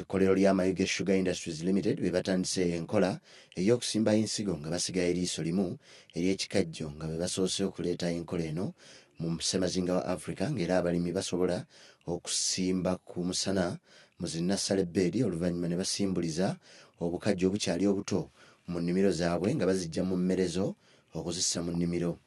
Ekkolero lya Mayuge Sugar Industries Limited be batandise enkola ey'okusimba ensigo nga basiga eriiso limu ery'ekikajjo nga be basoose okuleeta enkola eno mu ssemazinga wa Africa, ng'era abalimi basobola okusimba ku musana mu zinnassale bbeedi oluvannyuma ne basimbuliza obukajjo obukyali obuto mu nnimiro zaabwe nga bazijja mu mmerezo okuzissa mu nnimiro.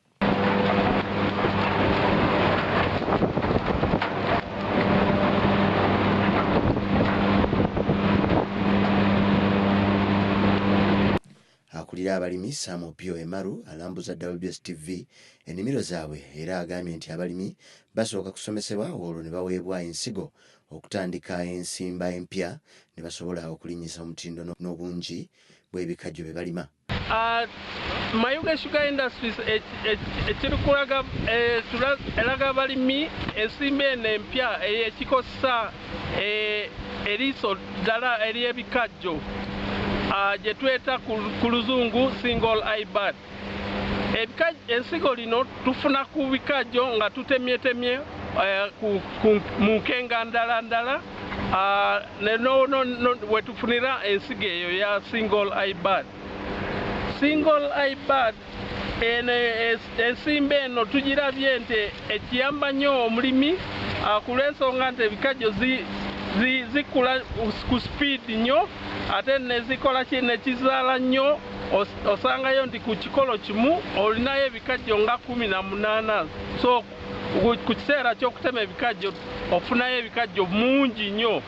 Akulira abalimi Sam Opio Emaru alambuza WBS TV ennimiro zaabwe era agambye nti abalimi basooka kusomesebwa olwo ne baweebwa ensigo okutandika ensimba empya ne basobola okulinnyisa omutindo n'obungi bw'ebikajjo bye balima. Mayuge Sugar Industries ekirikulaga eraga abalimi ensimba eno empya ekikosa eriiso ddala ery'ebikajjo gye tweta ku luzungu single eye bud. Ensigo lino tufuna ku bikajjo nga tutemyetemye mu nkenga ndala ndala, we tufunira ensigo eyo ya single eye bud. Single eye bud eno ensimba eno tugirabye nti ekiyamba nnyo omulimi ku lw'ensonga nti ebikajjo zikula ku speed nnyo ate nezikola ki nekizaala nnyo. Osangayo nti ku kikolo kimu olinayo ebikajjo nga 18, so ku kiseera ky'okutema ebikajjo ofunayo ebikajjo mungi nnyo.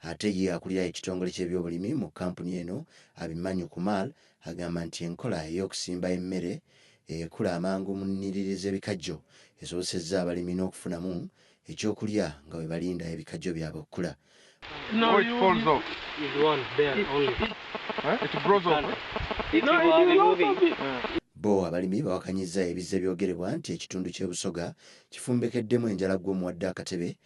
Ate ye akulira ekitongole ky'ebyobulimi mu kampuni eno Abimanyu Kumal agamba nti enkola ey'okusimba emmere ekula amangu mu nnyiriri z'ebikajjo esobosezza abalimi n'okufunamu ekyokulya nga bwe balinda ebikajjo byabwe okukula. No, it falls off. It's one there only. It grows off. Bo abalimi bawakanyizza ebizze byogerebwa nti ekitundu ky'e Busoga kifumbekeddemu enjala gw'omuwadde akatebe.